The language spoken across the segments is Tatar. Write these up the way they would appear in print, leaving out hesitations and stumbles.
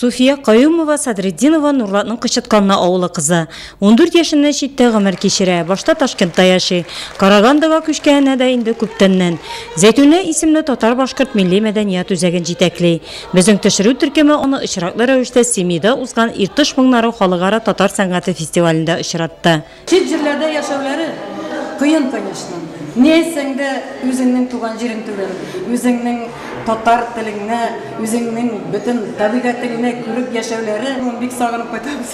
Суфия Каюмова Садретдинова Нурлатның Кычытканны авылы кызы. 14 яшеннән читтә гомер кичерә, башта Ташкентта яши. Карагандага күчкәненә дә инде күптәннән. Зәйтүнә исемле татар-башкорт милли мәдәният үзәген җитәкли. Безнең төшерү төркеме аны очраклы рәвештә Семейда узган Иртыш моңнары халыкара татар сәнгате фестивалендә очратты. Чит җирләрдә яшәүләре кыен, конечно. Ни әйтсәң дә, үзеңнең туган җирең түгел, үзеңнең татар телеңне, үзеңнең бөтен табигатеңне күреп яшәүләре. Бик сагынып кайтабыз.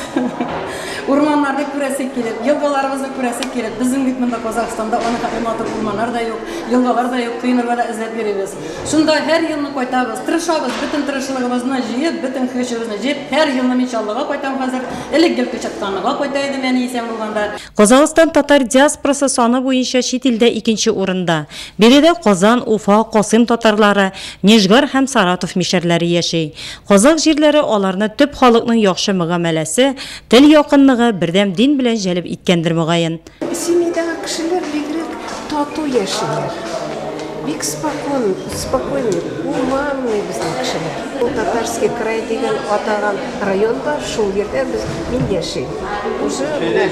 Урманнарны күрәсе килеп, елгаларыбызны күрәсе килеп. Безнең бит монда Казахстанда аның хәтле матур урманнар да юк, елгалар да юк, коенырга да эзләп йөрибез. Шунда һәр елны кайтабыз, тырышабыз, бөтен тырышлыгыбызны җыеп, бөтен көчебезне җыеп, һәр елны мин Чаллыга кайтам хәзер. Элек гел Кычытканныга кайта идем, әни исән булганда. Казахстан татар диаспорасы саны буенча чит илдә икенче урында. Биредә Казан, Уфа, Касыйм татарлары, Нижгар һәм Саратов мишәрләре яши. Казах җирләре аларны төп халыкның яхшы мөгамәләсе, тел якынлыгы, бердәм дин белән җәлеп иткәндер мөгаен. Семейдагы кешеләр бигрәк тату яшиләр. Бик спокон, спокойный, гуманный безнең кешеләр. Татарский край дигән атаган район бар, шул җирдә без, мин яшим. Уже менә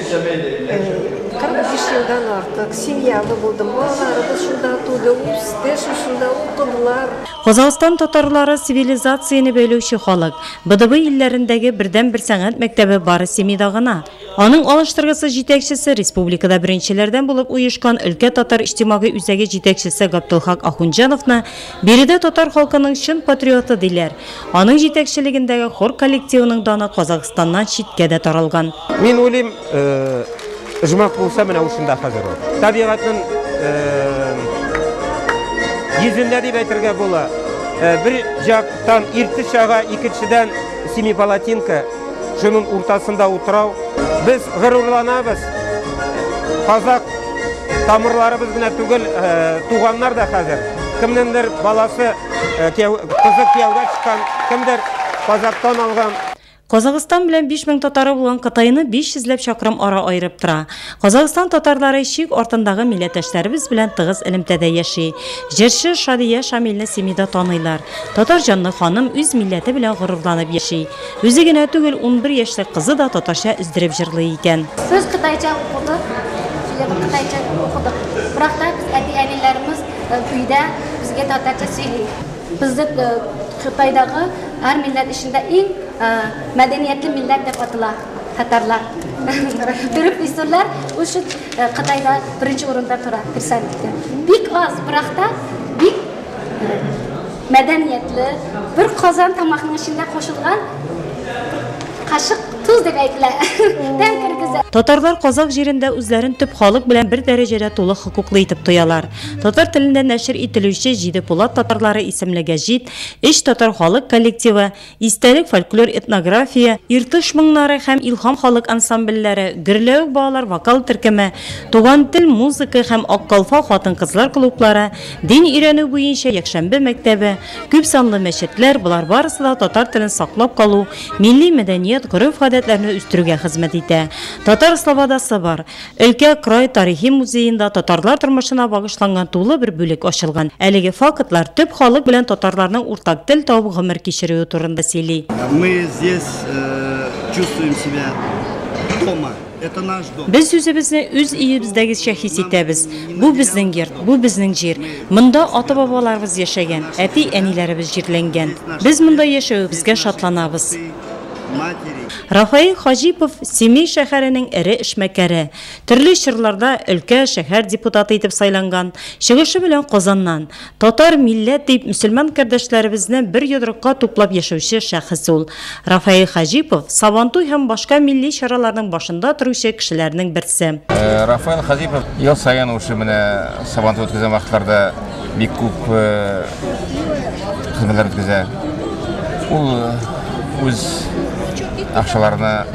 45 елдан артык семьялы булдым, балаларыбыз шунда туды, үсте, шушында укыдылар. Казахстан татарлары цивилизацияне бәйләүче халык. БДБ илләрендәге бердәнбер сәнгать мәктәбе бары Семейда гына. Аның алыштыргысыз җитәкчесе, республикада беренчеләрдән булып оешкан өлкә татар иҗтимагый үзәге җитәкчесе Габделхак Ахунҗановны биредә татар халкының чын патриоты диләр. Аның җитәкчелегендәге хор коллективының даны Казахстаннан читкә дә таралган. Мин уйлыйм, оҗмах булса, менә ушында хәзер ул. Табигатьнең йөзендә дип әйтергә була. Бер жактан Иртыш ага, икенчедән Семипалатинка. Шуның уртасында утрау. Без горурланабыз. Казак тамырларыбыз гына түгел, э, туганнар да хәзер. Кемнеңдер баласы, э, кызы кияүгә чыккан, кемдер казактан алган. Казахстан белән 5000 татары булган Кытайны 500 ләп чакрым ара аерып тора. Казахстан татарлары чик артындагы милләттәшләребез белән тыгыз элемтәдә яши. Җырчы Шадия Шамилне Семейда таныйлар. Татар җанлы ханым үз милләте белән горурланып яши. Үзе генә түгел, 11 яшьлек кызы да татарча өздереп җырлый икән. Без кытайча укыдык, сөйләдек, кытайча укыдык. Бірақ та без әти-әниләребез өйдә безгә татарча сөйли. Безне Кытайдагы һәр милләт эчендә иң мәдәниятле милләт дип атала татарлар. Төрек мисырлар үше Кытайда беренче урында тора персәнттә. Бик аз, бірақ та бик Мәдәниятле, бер казан тамакның эчендә кушылган кашык тоз дип әйтелә. Тәм кергезә. Татарлар казах җирендә үзләрен төп халык белән бер дәрәҗәдә тулы хокуклы итеп тоялар. Татар телендә нәшер ителүче Җиде пулат татарлары исемле гәҗит, өч татар халык коллективы, Истәлек фольклор-этнография, Иртыш моңнары һәм Илһам халык ансамбльләре, Гөрләвек балалар вокал төркеме, Туган тел музыка һәм Ак калфак хатын-кызлар клублары, дин өйрәнү буенча якшәмбе мәктәбе, күпсанлы мәчетләр, болар барысы да татар телен саклап калу, милли мәдәният, гореф-гадәтләрне үстерүгә хезмәт итә. Татар слободасы бар. Өлкә край тарихи музеенда татарлар тормышына багышланган тулы бер бүлек ачылган. Әлеге фактлар төп халык белән татарларның уртак тел табып гомер кичерүе турында сөйли. Мы здесь чувствуем себя дома. Это наш дом. Без үзебезне үз өебездәгечә хис итәбез. Бу безнең йорт, бу безнең җир. Монда ата-бабаларыбыз яшәгән, әти-әниләребез җирләнгән. Без монда яшәвебезгә шатланабыз. Рафаэль Хаҗипов, Семей шәһәренең эре эшмәкәре. Төрле чорларда өлкә, шәһәр депутаты итеп сайланган. Чыгышы белән Казаннан. Татар, милләт дип, мөселман кардәшләребезне бер йодрыкка туплап яшәүче шәхес ул. Рафаэль Хаҗипов, Сабантуй һәм башка милли чараларның башында торучы кешеләрнең берсе. Рафаэль Хаҗипов ел саен шушы менә Сабантуй үткәргән вакытларда бик күп хезмәтләр үткәзә. Ул үз акчаларына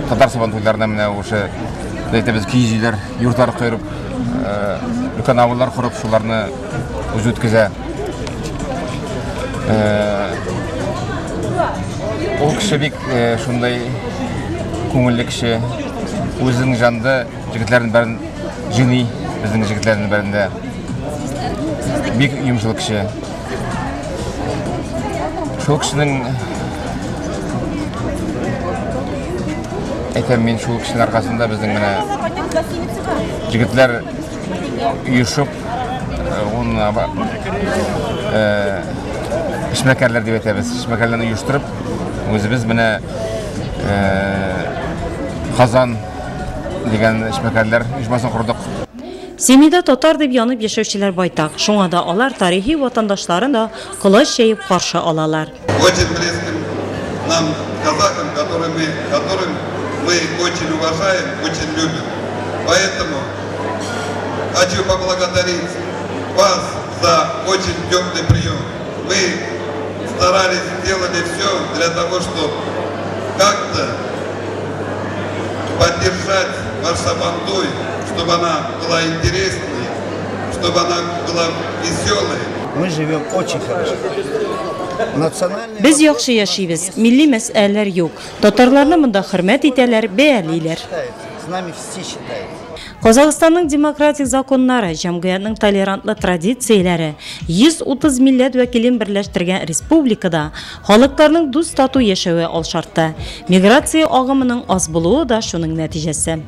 татар сабантуйларына менә уже әйтәбез киез өйләр, йортлар корып, өлкән авыллар корып, шуларны үзе үткәзә. Ул кеше бик шундай күңелле кеше, үзенең җанды Җегетләрнең бәрен җыйный, безнең җегетләрнең бәрендә. Бик йомшыл кеше. Шул кешенең әйтәм мин шул кешенең аркасында безнең менә җегетләр оешып ун эшмәкәрләр дип әйтәбез, эшмәкәрләрне оештырып, үзебез менә Казан дигән эшмәкәрләр оешмасын кордык. Семейда татар дип янып яшәүчеләр байтак, шуңа да алар тарихи ватандашларын да колач җәеп каршы алалар. Очень близким нам казахам, которые мы, которым мы очень уважаем, очень любим. Поэтому хочу поблагодарить вас за очень теплый прием. Мы старались, сделали все для того, чтобы как-то поддержать ваш Сабантуй, чтобы она была интересной, чтобы она была веселой. Мы живем очень хорошо. Национальный Без яхшы яшибез, милли мәсьәләләр юк. Татарларны монда хөрмәт итәләр, бәялиләр. С нами все считаются. Казахстанның демократик законнары, җәмгыятьнең толерантлы традицияләре 130 милләт вәкилен берләштергән республикада халыкларның дус-тату яшәве алшарты. Миграция агымының аз булуы да шуның нәтиҗәсе.